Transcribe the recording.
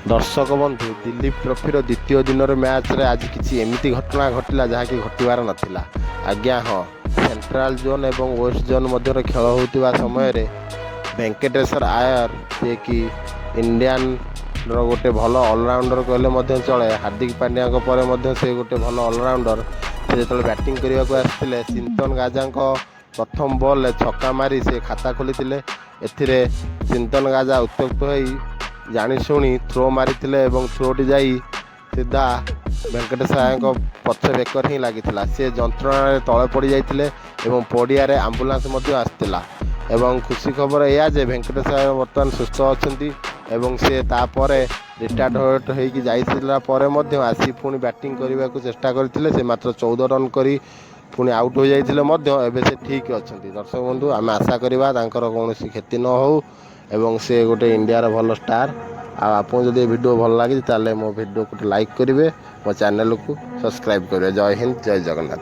ଦର୍ଶକ ବନ୍ଧୁ, ଦିଲ୍ଲୀପ ଟ୍ରଫିର ଦ୍ୱିତୀୟ ଦିନର ମ୍ୟାଚ୍ରେ ଆଜି କିଛି ଏମିତି ଘଟଣା ଘଟିଲା, ଯାହାକି ଘଟିବାର ନଥିଲା। ଆଜ୍ଞା ହଁ, ସେଣ୍ଟ୍ରାଲ ଜୋନ୍ ଏବଂ ୱେଷ୍ଟ ଜୋନ୍ ମଧ୍ୟରେ ଖେଳ ହେଉଥିବା ସମୟରେ ଭେଙ୍କଟେଶ୍ୱର ଆୟର, ଯିଏକି ଇଣ୍ଡିଆନର ଗୋଟେ ଭଲ ଅଲରାଉଣ୍ଡର କହିଲେ ମଧ୍ୟ ଚଳେ, ହାର୍ଦ୍ଦିକ ପାଣ୍ଡ୍ୟାଙ୍କ ପରେ ମଧ୍ୟ ସେ ଗୋଟେ ଭଲ ଅଲରାଉଣ୍ଡର, ସେ ଯେତେବେଳେ ବ୍ୟାଟିଂ କରିବାକୁ ଆସିଥିଲେ, ଚିନ୍ତନ ଗାଜାଙ୍କ ପ୍ରଥମ ବଲ୍ରେ ଛକା ମାରି ସେ ଖାତା ଖୋଲିଥିଲେ। ଏଥିରେ ଚିନ୍ତନ ଗାଜା ଉତ୍ତ୍ୟକ୍ତ ହୋଇ ଜାଣିଶୁଣି ଥ୍ରୋ ମାରିଥିଲେ ଏବଂ ଥ୍ରୋଟି ଯାଇ ସିଧା ଭେଙ୍କଟେଶ ଆୟରଙ୍କ ପଛ ବେକରେ ହିଁ ଲାଗିଥିଲା। ସେ ଯନ୍ତ୍ରଣାରେ ତଳେ ପଡ଼ିଯାଇଥିଲେ ଏବଂ ପଡ଼ିଆରେ ଆମ୍ବୁଲାନ୍ସ ମଧ୍ୟ ଆସିଥିଲା। ଏବଂ ଖୁସି ଖବର ଏଇଆ ଯେ ଭେଙ୍କଟେଶ ଆୟର ବର୍ତ୍ତମାନ ସୁସ୍ଥ ଅଛନ୍ତି ଏବଂ ସେ ତାପରେ ରିଟାୟାର୍ଡ ହେଇକି ଯାଇଥିଲା ପରେ ମଧ୍ୟ ଆସି ପୁଣି ବ୍ୟାଟିଂ କରିବାକୁ ଚେଷ୍ଟା କରିଥିଲେ। ସେ ମାତ୍ର 14 ରନ୍ କରି ପୁଣି ଆଉଟ୍ ହୋଇଯାଇଥିଲେ ମଧ୍ୟ ଏବେ ସେ ଠିକ୍ ଅଛନ୍ତି। ଦର୍ଶକ ବନ୍ଧୁ, ଆମେ ଆଶା କରିବା ତାଙ୍କର କୌଣସି କ୍ଷତି ନ ହେଉ ଏବଂ ସେ ଗୋଟେ ଇଣ୍ଡିଆର ଭଲ ଷ୍ଟାର୍। ଆଉ ଆପଣଙ୍କୁ ଯଦି ଏ ଭିଡ଼ିଓ ଭଲ ଲାଗିଛି, ତାହେଲେ ମୋ ଭିଡ଼ିଓକୁ ଗୋଟେ ଲାଇକ୍ କରିବେ, ମୋ ଚ୍ୟାନେଲକୁ ସବସ୍କ୍ରାଇବ୍ କରିବେ। ଜୟ ହିନ୍ଦ, ଜୟ ଜଗନ୍ନାଥ।